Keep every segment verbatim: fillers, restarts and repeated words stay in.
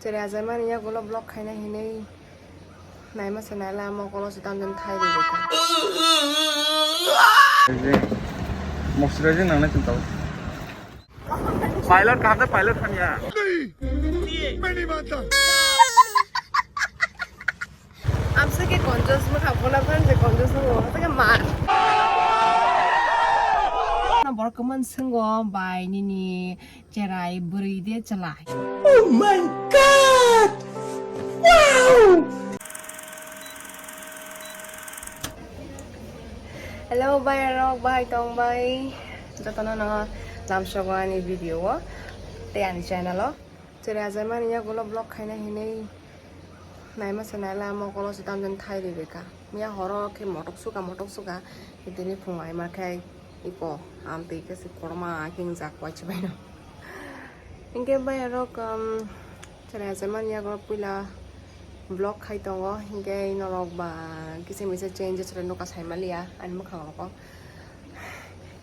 Tere ajaimani yagulo vlog khaina hinwi naima se naila mokolo se tamjani thai rwbaikha. Moisturizer nangnai chwng tau. Pilot kaham da pilot hamya. Amsa ke konjos mokha bona phan je konjos mo ta ke mar. Na borok kwmani swngo bai nini cherai bwrwi de chalai. Oh my God! Wow! Hello bai rok, bai tong bai. Jotono no lamsogo ani video o tei ani channel o. Tere ajaimani yagulo vlog khaina hinwi naima se naila mokolo se tamjani thai rwbaikha. Miya horo khe motok suka motok suka, tini phungo aima khe iko amtwi khe se korma khe wngjak waisa baino. Hinkhe bai rok, um, tere ajaimani yagulo puila vlog khai tongo, hinkhe norok ba kisa misa changes rok nukha saimaliya ani mwkhang rogo.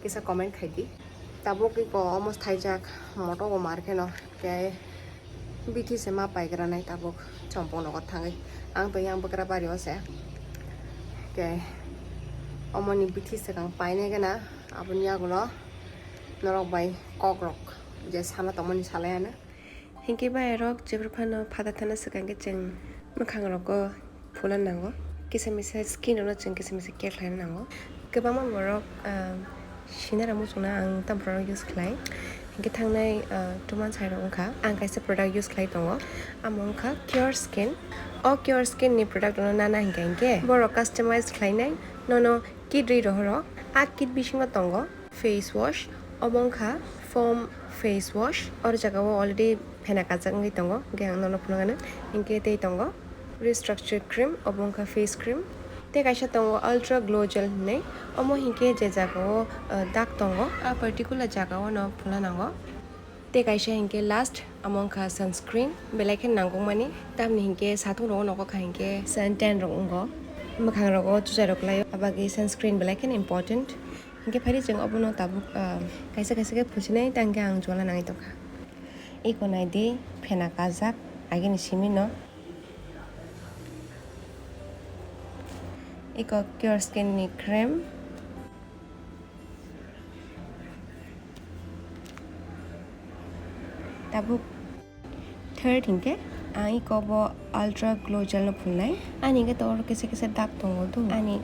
Kisa comment khai di. Tabuk iko omo thaijak motok o mar kheno, khe bithi se ma paigra nai tabuk chompong nogo thangwi. Ang to yang bwkra bari o se, khe omoni bithi swkang painai gana, aboni yagulo norok bai kok rok je sana tongmani salai ano. Hinkhe bai rok jephru phano phata thana swkang khe chwng mwkhang rogo phula nango, kisa misa skin rokno chwng kisa misa care khlaina nango. Kwbangma borok, ah, sinara muchungna ang ta borok use khlai. Hinkhe thangnai, ah, two months hai rok wngkha ang kaisa product use khlai tongo, amo wngkha Cure Skin. O Cure Skin ni product no nana hinkha hinkhe borok customize khlainai nono kit rwi rohoro, a kit bisingo tongo. Face wash, obo wngkha foam face wash. Oro jaga o already phena kajak wngwi tongo, hwnkhe ang nono phunukgano. Hinkhe tei tongo restructure cream, obo wngkha face cream. Tei kaisa tongo ultra glow gel hinwi, omo hinkhe je jaga o, uh, dak tongo, a particular jaga o no phulna nango. Tei kaisa hinkhe last, amo wngkha sunscreen, belai khe nangkukmani, tamni hinkhe satung rogo nogo kha hinkhe sun tan rok wngo, mwkhang rogo chuchai rok kwlaio, abagwi sunscreen belai kheno important. Hinkhe phaidi chwng obono tabuk, ah, kaisa kaisa khe phusinai, tei hinkhe ang jola nangwi tongkha. Iko naidi phena kajak agini simino. Iko Cure Skin ni cream. Tabuk third hinkhe ang iko bo ultra glow gel no phulnai. Ani hinkhe to oro kisa kisa dak tongo do. Ani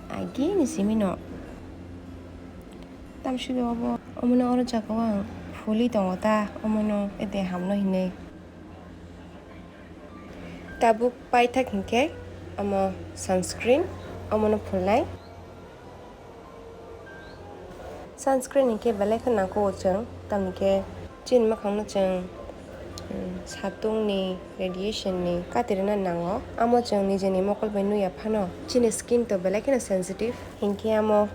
Agini simino. Tamsugwi obo, omono oro jaga o ang phulwi tongo ta, omono ede hamno hinwi. Tabuk paithak hinkhe omo sunscreen, omono phulnai. Sunscreen hinkhe belai khe nangkukgo chwng, tamni khe chini mwkhangno chwng, um, satungni radiation ni katirina nango. Amo chwng nijeni mokol bai nuya phano chini skin to belai kheno sensitive, hinkhe amo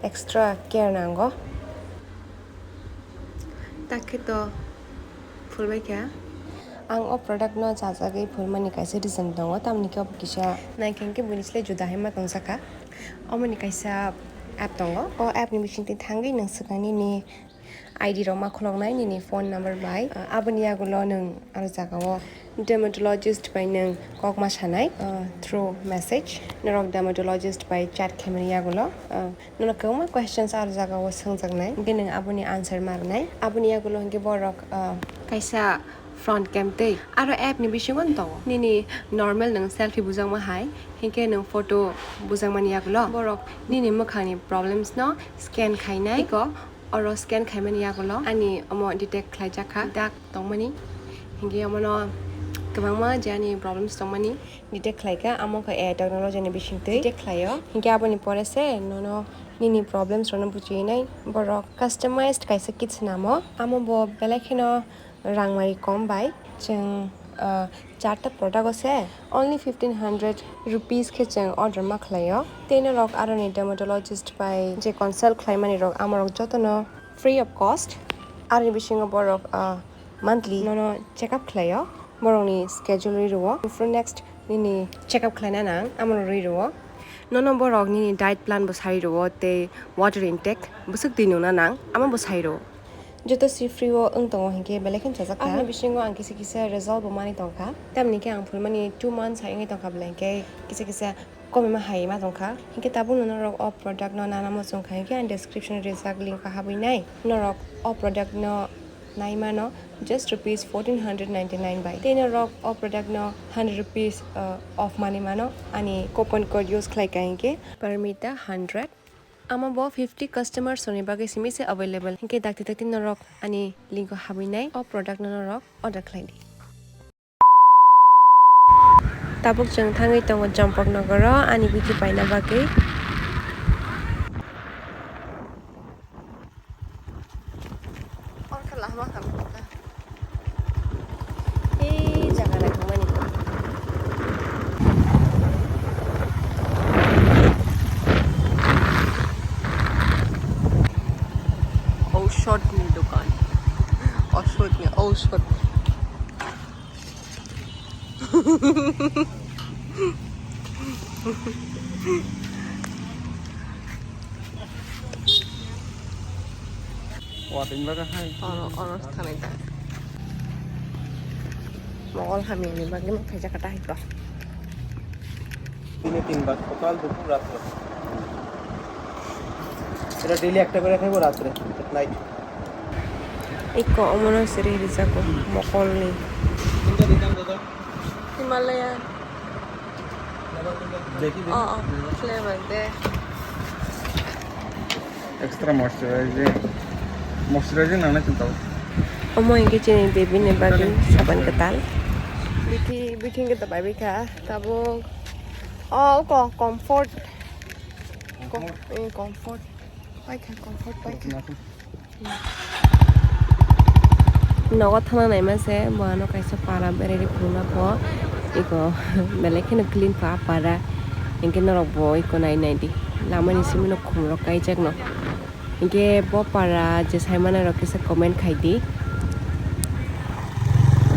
extra care nango. Takhe to phulbaikha. Ang o product no chajagwi phulmani kaisa reason tongo, tamni khe obo kisa naikhe hinkhe buini slai juda hai ma tongjakha. Omoni kaisa app tongo. O app ni bisingtwi thangwi nwng swkang nini I D rok ma khuloknai nini phone number bai. Ah, aboni yagulo nwng aro jagao dermatologist bai nwng kok ma sanai, ah, through message. Norok dermatologist bai chat khaimani yagulo, ah, nono kwbangma questions aro jagao swngjaknai. Hinkhe nwng aboni answer ma rwnai. Aboni yagulo hinkhe borok, ah, kaisa front cam tei aro app ni bisingo tongo. Nini normal nwng selfie bujakma hai, hinkhe nwng photo bujakmani yagulo borok nini mwkhangni problems no scan khainai. Iko oro scan khaimani yagulo ani omo detect khlaijak kha dark tongmani, hinkhe omono kwbangma je ani problems tongmani detect khlaikha, amo khe A I technology ni bisingtwi detect khlaio. Hinkhe aboni pore se nono nini problems rokno buchiyinai borok customized kaisa kit swnamo, amo bo belai kheno rangmari kom bai. Chwng, ah, charta product o se only fifteen hundred rupees khe chwng order ma khlaio. Tei norok aroni dermatologist bai je consult khlaimani rok, amorok jotono free of cost. Aroni bisingo borok, ah, monthly nono check up khlaio, borokni schedule rwi rwo. Phuru next nini check up khlaina nang, amorok rwi rwo. Nono borok nini diet plan bo sai rwo tei water intake, bwswk twi nungna nang, amo bo sai rwo. Joto si free o wng tongo hinkhe belai kheno chajak kha. Aboni bisingo ang kisa kisa result bo manwi tongkha. Tamni khe ang phulmani two months hai wngwi tongkha belai hinkhe kisa kisa komima hai ma tongkha. Hinkhe tabukno norok o product no nana muchung kha hinkhe ang description rijak link o habwi nai. Norok o product no nai mano just rupees fourteen hundred ninety-nine bai. Tei norok o product no hundred rupees, uh, off manwi mano ani coupon code use khlai kha hinkhe Parmita hundred. Amo bo fifty customers rokni bagwi simi se available. Hinkhe dakti dakti norok ani link o habwi nai o product no norok order khlai di. Tabuk chwng thangwi tongo Champaknagar o ani bithi paina bagwi. Oro khe lama kha. Ei jaga naithokmani. Owshodni dokan. Owshodni, owshod. Watwi bagwi hai. Oro, oro thanai ta. Mogol hamya ni bagwi ma khaijak kha ta hai to. Dine tinbar, sokal, dupor, ratro. Era daily ekta kore khaibo ratre, at night. Ikko omono siri rijago, mokolni. Himalaya. Deki, deki. Oh, oh, flavor de. Extra moisturizing, moisturizing nangnai chwng tabuk. Omo hinkhe chini baby ni bagwi saban kwtal. Bithi, bithi hinkhe ta bai bai kha tabuk. Oh, ko comfort. Comfort. Ko-, eh, comfort. Pai kha, comfort pai kha. Nogo thangna naima se, bo ano kaisa para berari phunukma pho, eko belai kheno clean pha a para, hinkhe norok bo eko nai nai di, lama ni simi no khum rok kaijak no, hinkhe bo para je sai manai rok kisa comment khai di.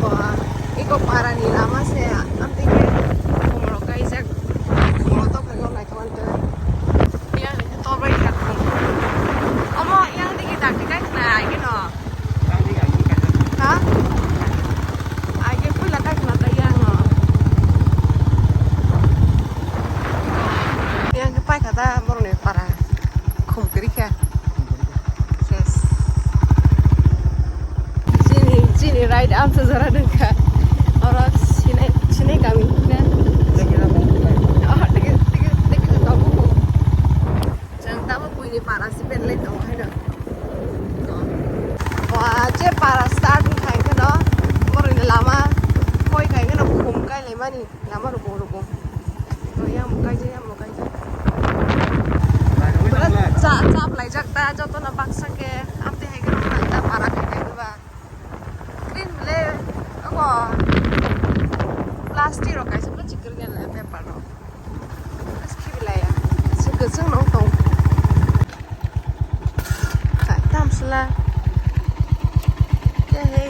Bo, eko para ni lama se, amtwi khe khum rok kaijak, bo tok khe nai. Yang ni to bai kha. Omo yang digi tak dikai khna agi no. Ha? Agi pula tak khna ta yang no. Yang ke pai kha ta borok ni para. Khum kri kha. Ses. Chini, chini ride amsa jora dengkha. Oro sinai, sinai kami na. Oh, tege, tege, tege, tabo. Jang tabo buini para si ben lai tongo hai no. Wa je para start khai kheno, boroni lama koi khai kheno khum kai lai mani. Lama rok bo rok bo. To yang mo kaijak, yang mo kaijak. Pura cha, chap laijak ta, joto no baksa khe, amtwi hai khe rok ta, para khai khai ba. Green le, obo. Plastic rok kaisa pura chikir gana paper rok. As khibi laya. Se kwchwng no tong. Khai tam sla. Ke he.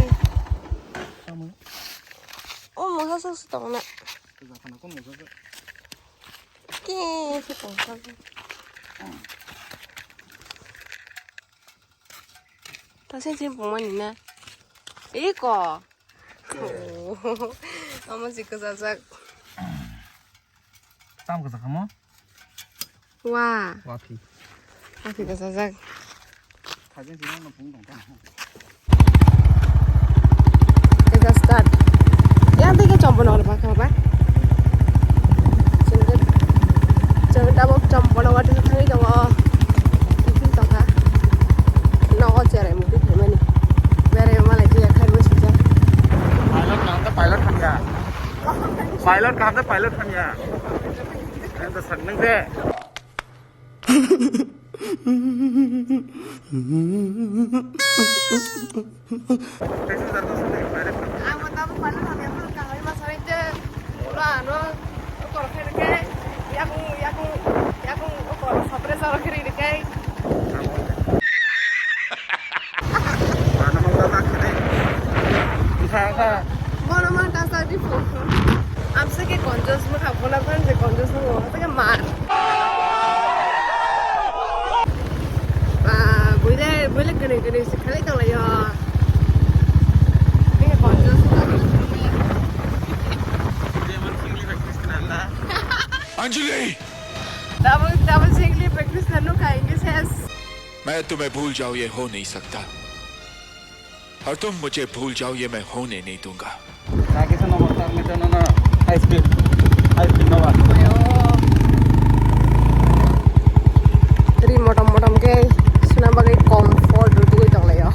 O mungsa sak si tong na. Ke si tong sa. Ta sen sen pung mani na. Iko. Amo si kwchajak. Tam kwchak kamo? Wa. Wa phi. Wa phi kwchajak. Thajeng sino no phung tong ta. Ega start. Yang tege chombo nong ba kha ba. Chengde. Chengde tabok chombo nong wati thangwi tongo. Tiffin tongkha. Nogo cherai muti phaimani. Berai malai tiya khai musi ja. Pilot nang ta pilot thangya. Pilot kaham ta pilot thangya. Ang ta sak nang de. Ang mo tamo pala kami ang kahami masari je. Ulo ano, okor khe rikhe, yakung, yakung, yakung, okor sapre saro khe rikhe. Mana mau tak kene? Bisa apa? Mana mana dasar di phone. Amsa ke konjos mo khapona phan je konjos mo, amsa ke mar. Ba, buide, Wele kene kene se khalai tong layo. Ini konjos. Anjali! Double, double singly practice nanu khainge ses. मैं तुम्हें भूल जाऊं, ये हो नहीं सकता। और तुम मुझे भूल जाओ, ये मैं होने नहीं दूंगा। Lagi sa nomor tar nito no, no. High speed. High speed no ba. Ri motom motom ke suna bagwi comfort rutugwi tonglayo.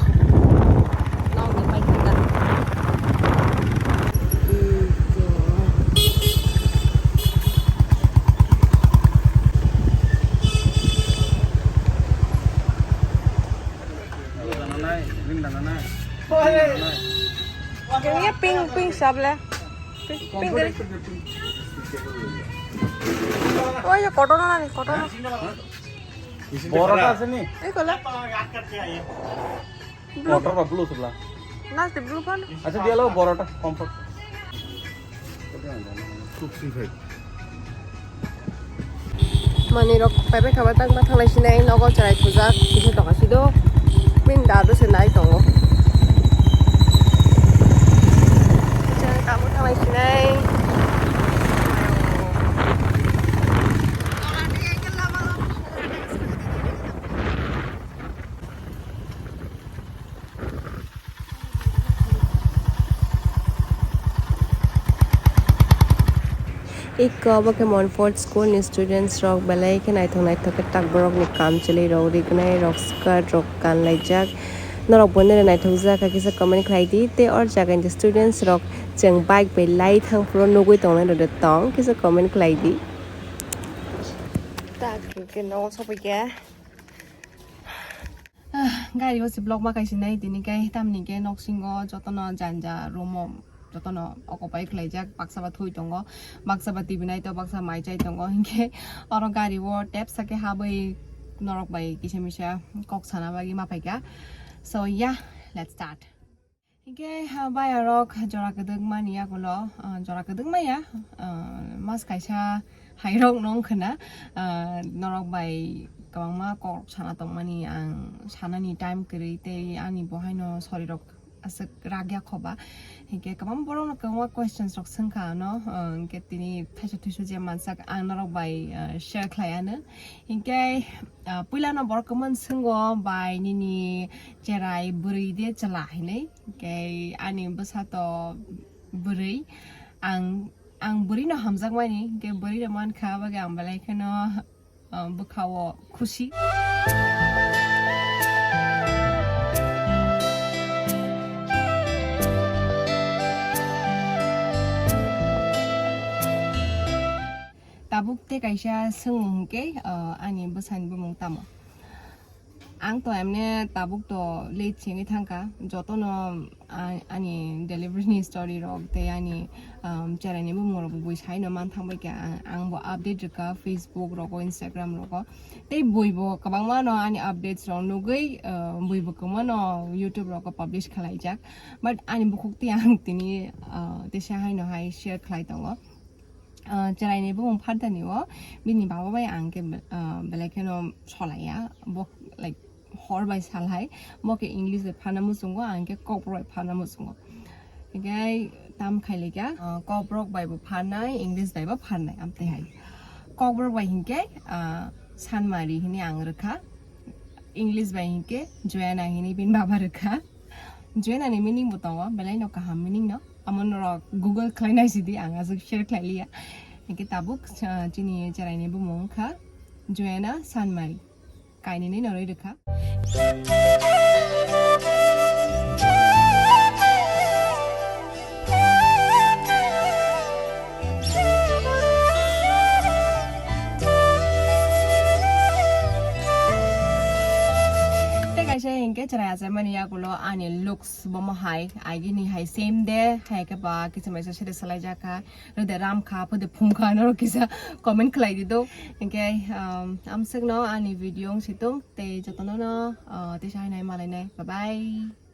Kaya pink, pink sable. Pink, pink dari. Oh, iya, kotono nani, kotono. Borota asini? Ei, kola. Blue. Motor ba blue sable. Na, te blue kan? Acha, dia lo borota, comfort. Two three five. Manwi rok pai pai kha ba tang ma thanglai sinai nogo chwrai thujak kisa tongkha sido. Bini dadu se nai tongo. Chwrai tamo thanglai sinai. Ikko obo khe Montfort School ni students rok belai khe naithok naithok khe tak borok ni kam chwlwi rok rignai rok skirt rok kanlaijak norok bo nini naithok jak khe kisa comment khlai di tei or jaga ni students rok chwng bike bai lai thang phuru nugwi tongnai rok de tong kisa comment khlai di. Tak khe nogo sophaikha. Ah, gari o se vlog ma kaisa nai tini kai tamni ke nok singo jotono janja room o jotono occupy khlaijak, baksa ba thui tongo, baksa ba T V nai to, baksa mai chai tongo, hinkhe oro gari o tepsa khe habwi norok bai kisa misa kok sana bagwi ma phaikha. So yeah, let's start. Hinkhe, ha, bayarok jora kwdwk mani yagulo, ah, jora kwdwk maya, ah, mas kaisa hairok nong khna, ah, norok bai kwbangma kok sana tongmani ang sanani time kwrwi tei ani bo haino sorirok aswk ragya khoba. Hinkhe kwbang borokno kwbangma questions rok swngkha ano, ah, hinkhe tini thaisa thuisa je mansak ang norok bai, ah, share khlai ano. Hinkhe, ah, puilano borok kwmani swngo bai nini cherai bwrwi de chwla hinwi. Hinkhe ani bwsa to bwrwi. Ang, ang bwrwi no hamjakmani, hinkhe bwrwi no mankha, aboni bagwi ang belai kheno, ah, bwkha o khusi. Tabuk tei kaisa swngmung hinkhe, ah, ani bwsani bumung tamo? Ang to emne tabuk to late se wngwi thangkha, jotono a-, ani delivery ni story rok tei ani, um, cherai ni bumung rok bo bui sai no man thang bai kha. Ang, ang bo update rwkha Facebook rogo, Instagram rogo, tei bui bo kwbangma no ani updates rok nugwi, uh, bui bo kwbangma no YouTube rogo publish khlai jak, but ani bukhuk twi ang tini, uh, teisa hai no hai share khlai tongo. Ah, chwraini bumung Phartani o, bini baba bai ang khe be-, ah, belai kheno solaiya. Bo, like, hor bai sal hai, bo khe English bai pharna muchungo, ang khe Kokborok bai pharna muchungo. Hinkhe tam khai laikha, ah, Kokborok bai bo pharnai, English bai bo pharnai, amtwi hai. Kokborok bai hinkhe, ah, Sanmari hinwi ang rwkha, English bai hinkhe Joanna hinwi bini baba rwkha. Joanna ni meaning bo tongo, belai no kaham meaning no. Amo norok Google khlai nai sidi, ang aswk share khlai liya. Hinkhe tabuk, ah, chini cherai ni bumung wngkha Joanna Sanmari. Kainwi no rwi rwkha. Tei kaisa hinkhe cherai achaimani yagulo ani looks bomo hai, agini hai same de, hai khe ba kiching bai se sere salai jak kha, rode ram kha, phode phung kha, norok kisa comment khlai di do. Hinkhe, um, amswk no ani video wng si tung, tei jotono no, uh, teisa hai nai malai nai. Bye bye.